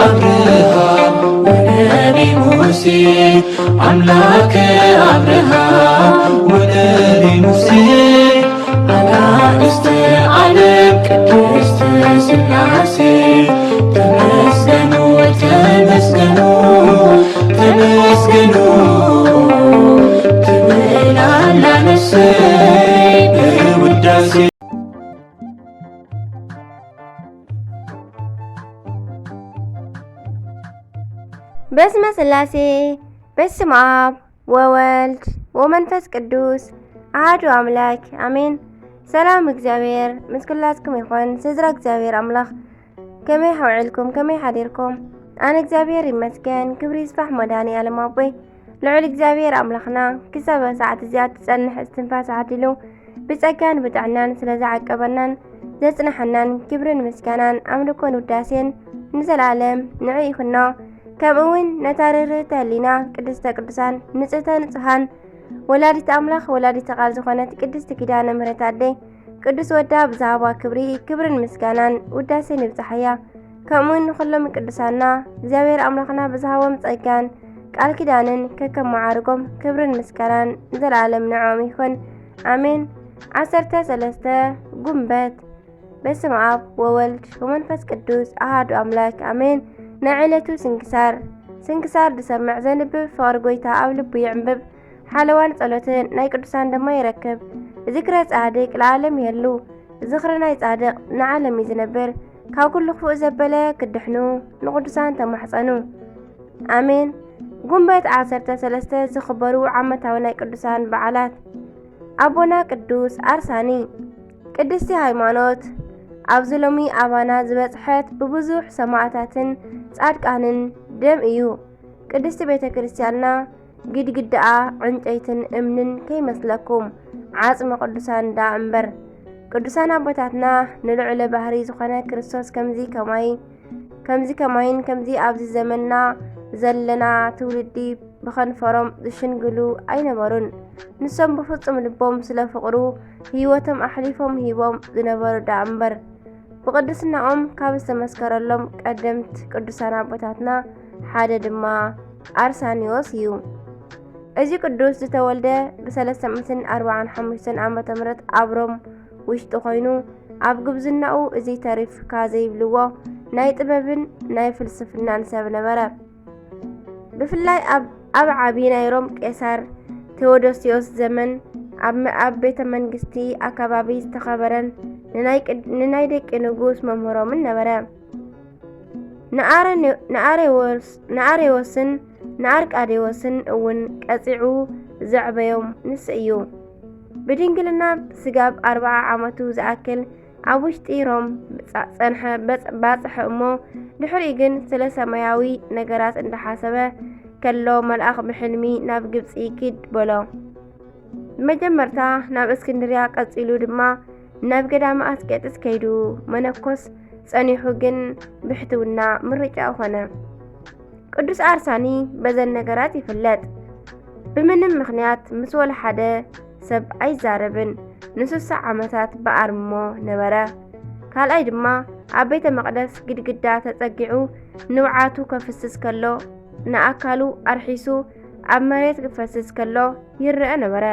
አብርሃም ወነቢ ሙሴ፣ አምላከ አብርሃም ወነቢ ሙሴ፣ አጋእዝተ ዓለም ቅድስት ሥላሴ፣ ተመስገኑ፣ ተመስገኑ፣ ተመስገኑ ትብል ኣላ ነፍሰይ በውዳሴ። በስመ ስላሴ፣ በስመ አብ ወወልድ ወመንፈስ ቅዱስ አሐዱ አምላክ አሜን። ሰላም እግዚኣብሔር ምስ ኩላትኩም ይኹን። ስድራ እግዚኣብሔር ኣምላኽ ከመይ ውዒልኩም? ከመይ ሓዲርኩም? ኣነ እግዚኣብሔር ይመስገን፣ ክብሪ ይስፋሕ መድኃኔ ዓለም ኣቦይ። ልዑል እግዚኣብሔር ኣምላኽና ክሳብ ሰዓት እዚኣ ትጸንሕ እስትንፋስ ዓዲሉ ብጸጋን ብጥዕናን ስለ ዝዓቀበናን ዘጽንሐናን ክብርን ምስጋናን ኣምልኮን ውዳሴን ንዘለኣለም ንዑ ይኹኖ። ከምኡ እውን ነታ ርህርህተ ህሊና ቅድስተ ቅዱሳን ንጽህተ ንጹሃን ወላዲት ኣምላኽ ወላዲተ ቃል ዝኾነት ቅድስቲ ኪዳነ ምሕረት ኣደይ ቅዱስ ወዳ ብዝሃባ ክብሪ ክብርን ምስጋናን ውዳሴን ይብጽሓያ። ከምኡውን ንኹሎም ቅዱሳና እግዚኣብሔር ኣምላኽና ብዝሃቦም ጸጋን ቃል ኪዳንን ከከም መዓርጎም ክብርን ምስጋናን ንዘለኣለም ንዕኦም ይኹን ኣሜን። ዓሰርተ ሰለስተ ጉንበት። በስመ አብ ወወልድ ወመንፈስ ቅዱስ አሐዱ አምላክ አሜን። ናይ ዕለቱ ስንክሳር። ስንክሳር ዝሰምዕ ዘንብብ ፍቕሪ ጎይታ ኣብ ልቡ ይዕንብብ። ሓለዋን ጸሎትን ናይ ቅዱሳን ድማ ይረክብ። ዝክረ ጻድቅ ለዓለም ይህሉ። ዝኽሪ ናይ ጻድቕ ንዓለም እዩ ዝነብር። ካብ ኩሉ ክፉእ ዘበለ ክድሕኑ ንቅዱሳን ተማሕጸኑ። ኣሜን። ጉንበት ዓሰርተ ሰለስተ ዝኽበሩ ዓመታዊ ናይ ቅዱሳን በዓላት። ኣቦና ቅዱስ ኣርሳኒ። ቅድስቲ ሃይማኖት ኣብዚ ሎሚ ኣባና ዝበጽሐት ብብዙሕ ሰማዕታትን ጻድቃንን ደም እዩ። ቅድስቲ ቤተ ክርስቲያንና ግድግዳኣ ዕንጨይትን እምንን ከይመስለኩም፣ ዓጽሚ ቅዱሳን ደኣ እምበር። ቅዱሳን ኣቦታትና ንልዑለ ባህሪ ዝኾነ ክርስቶስ ከምዚ ከማይ፣ ከምዚ ከማይን ከምዚ ኣብዚ ዘመንና ዘለና ትውልዲ ብኸንፈሮም ዝሽንግሉ ኣይነበሩን። ንሶም ብፍጹም ልቦም ስለ ፍቕሩ ህይወቶም ኣሕሊፎም ሂቦም ዝነበሩ ደኣ እምበር። ብቕድስናኦም ካብ ዝተመስከረሎም ቀደምት ቅዱሳን ኣቦታትና ሓደ ድማ ኣርሳኒዎስ እዩ። እዚ ቅዱስ ዝተወልደ ብ345 ዓመተ ምህረት ኣብ ሮም ውሽጢ ኮይኑ፣ ኣብ ጉብዝናኡ እዚ ተሪፍካ ዘይብልዎ ናይ ጥበብን ናይ ፍልስፍናን ሰብ ነበረ። ብፍላይ ኣብ ኣብ ዓቢ ናይ ሮም ቄሳር ቴዎዶስዮስ ዘመን ኣብ መ- ኣብ ቤተ መንግስቲ ኣካባቢ ዝተኸበረን ንናይ ቅድ- ንናይ ደቂ ንጉስ መምህሮምን ነበረ። ንኣረኔ- ንኣሬዎስ- ንኣሬዎስን ንኣርቃዴዎስን እውን ቀጺዑ ዘዕበዮም ንሱ እዩ። ብድንግልና ስጋብ ኣርብዓ ዓመቱ ዝኣክል ኣብ ውሽጢ ሮም ጸንሐ ባጽሐ እሞ ድሕሪኡ ግን ስለ ሰማያዊ ነገራት እንዳሓሰበ ከሎ መልኣኽ ብሕልሚ ናብ ግብጺ ኪድ በሎ። መጀመርታ ናብ እስክንድርያ ቀጺሉ ድማ ናብ ገዳመ ኣስቄጥስ ከይዱ መነኮስ ጸኒሑ ግን ብሕትውና ምርጫኡ ኾነ። ቅዱስ ኣርሳኒ በዘን ነገራት ይፍለጥ። ብምንም ምኽንያት ምስ ወላ ሓደ ሰብ ኣይዛረብን። ንስሳ ዓመታት ብኣርምሞ ነበረ። ካልኣይ ድማ ኣብ ቤተ መቕደስ ግድግዳ ተጸጊዑ ንብዓቱ ከፍስስ ከሎ ንኣካሉ ኣርሒሱ ኣብ መሬት ክፈስስ ከሎ ይረአ ነበረ።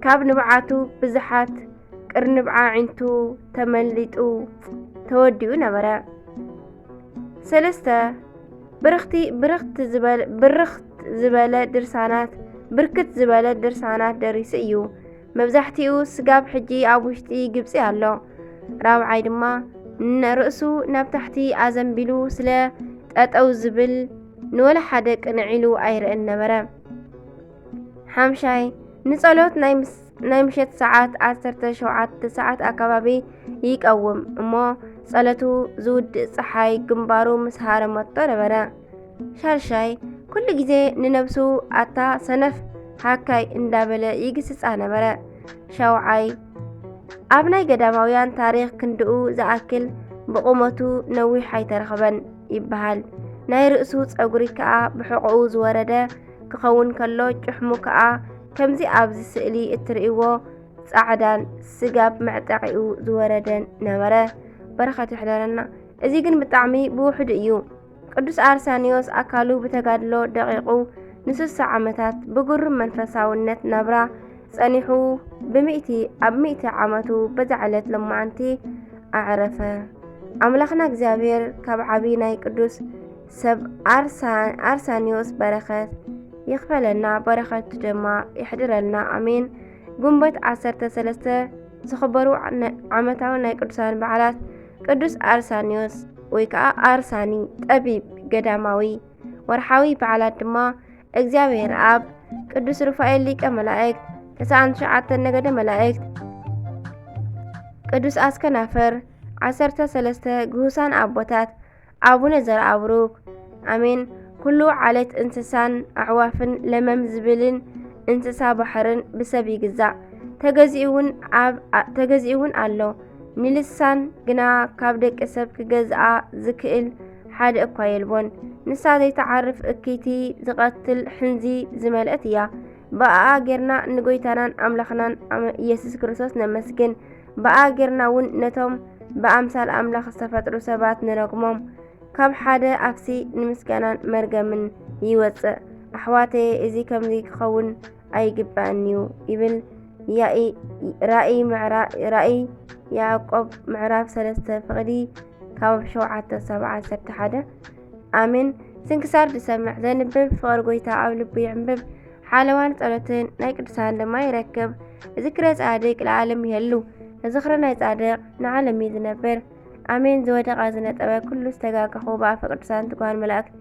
ካብ ንብዓቱ ብዙሓት ቅርንብዓ ኣዒንቱ ተመሊጡ ተወዲኡ ነበረ። ሰለስተ ብርኽቲ ብርኽት ዝበለ ብርኽት ዝበለ ድርሳናት ብርክት ዝበለ ድርሳናት ደሪሱ እዩ። መብዛሕትኡ ስጋብ ሕጂ ኣብ ውሽጢ ግብጺ ኣሎ። ራብዓይ ድማ ንርእሱ ናብ ታሕቲ ኣዘንቢሉ ስለ ጠጠው ዝብል ንወላ ሓደ ቅንዕ ኢሉ ኣይርእን ነበረ። ሓምሻይ ንጸሎት ናይ ምስ- ናይ ምሸት ሰዓት ዓሰርተ ሸውዓተ ሰዓት ኣከባቢ ይቀውም እሞ ጸለቱ ዝውድእ ጸሓይ ግንባሩ ምስ ሃረመቶ ነበረ። ሻድሻይ ኩሉ ግዜ ንነብሱ ኣታ ሰነፍ ሃካይ እንዳበለ ይግስጻ ነበረ። ሻውዓይ ኣብ ናይ ገዳማውያን ታሪኽ ክንድኡ ዝኣክል ብቑመቱ ነዊሕ ኣይተረኽበን ይበሃል። ናይ ርእሱ ጸጉሪ ከኣ ብሕቖኡ ዝወረደ ክኸውን ከሎ ጭሕሙ ከኣ ከምዚ ኣብዚ ስእሊ እትርእይዎ ጻዕዳን ስጋብ መዕጠቒኡ ዝወረደን ነበረ። በረኸት ይሕደረና። እዚ ግን ብጣዕሚ ብውሕዱ እዩ። ቅዱስ ኣርሳኒዮስ ኣካሉ ብተጋድሎ ደቂቑ ንስሳ ዓመታት ብግሩም መንፈሳውነት ናብራ ጸኒሑ፣ ብሚእቲ ኣብ ሚእቲ ዓመቱ በዛ ዕለት ለማዓንቲ ኣዕረፈ። ኣምላኽና እግዚኣብሔር ካብ ዓቢ ናይ ቅዱስ ሰብ ኣርሳ-፣ ኣርሳኒዮስ በረኸት ይኽፈለና፣ በረኸቱ ድማ ይሕድረልና። ኣሜን። ግንቦት ዓሰርተ ሰለስተ ዝኽበሩ ነ-፣ ዓመታዊ ናይ ቅዱሳን በዓላት ቅዱስ ኣርሳኒዮስ ወይ ከዓ ኣርሳኒ ጠቢብ ገዳማዊ። ወርሓዊ በዓላት ድማ እግዚኣብሔር ኣብ፣ ቅዱስ ሩፋኤል ሊቀ መላእክት፣ ተስዓን ትሽዓተን ነገደ መላእክት፣ ቅዱስ ኣስከናፈር፣ ዓሰርተ ሰለስተ ግሁሳን ኣቦታት፣ ኣቡነ ዘርኣብሩክ። ኣሜን። ኩሉ ዓሌት እንስሳን ኣዕዋፍን ለመም ዝብልን እንስሳ ባሕርን ብሰብ ይግዛእ። ተገዚኡ እውን ኣብ-፣ ኣ-፣ ተገዚኡ እውን ኣሎ። ንልሳን ግና ካብ ደቂ ሰብ ክገዝኣ ዝክእል ሓደ እኳ የልቦን። ንሳ ዘይትዓርፍ እክይቲ ዝቐትል ሕንዚ ዝመልአት እያ። ብኣኣ ጌርና ንጎይታናን ኣምላኽናን ኣመ-፣ ኢየሱስ ክርስቶስ ነመስግን። ብኣኣ ጌርና እውን ነቶም ብኣምሳል ኣምላኽ ዝተፈጥሩ ሰባት ንረግሞም። ካብ ሓደ ኣፍሲ ንምስጋናን መርገምን ይወጽእ። ኣሕዋተየ፣ እዚ ከምዚ ክኸውን ኣይግባእን እዩ ይብል። ያኢ-፣ ራእይ ምዕራ-፣ ራእይ ያዕቆብ ምዕራፍ ሰለስተ ፍቕዲ ካብ ሸውዓተ ሰብዓ ዓሰርተ ሓደ። ኣሜን። ስንክሳር ዝሰምዕ ዘንብብ ፍቕሪ ጎይታ ኣብ ልቡ ይዕንብብ። ሓለዋን ጸሎትን ናይ ቅዱሳን ድማ ይረክብ። ዝክረ ጻድቅ ለዓለም ይህሉ። ዝኽሪ ናይ ጻድቅ ንዓለም እዩ ዝነብር። ኣሜን። ዝወደቐ ዝነጠበ ኩሉ ዝተጋገኹ ብኣፈ ቅዱሳን ትጓን መላእክት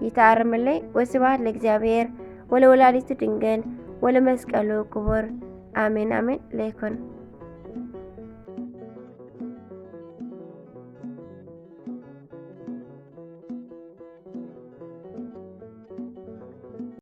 ይተኣረመለይ። ወስብሐት ለእግዚኣብሔር ወለወላዲቱ ድንግል ወለመስቀሉ ክቡር። ኣሜን ኣሜን ለይኩን።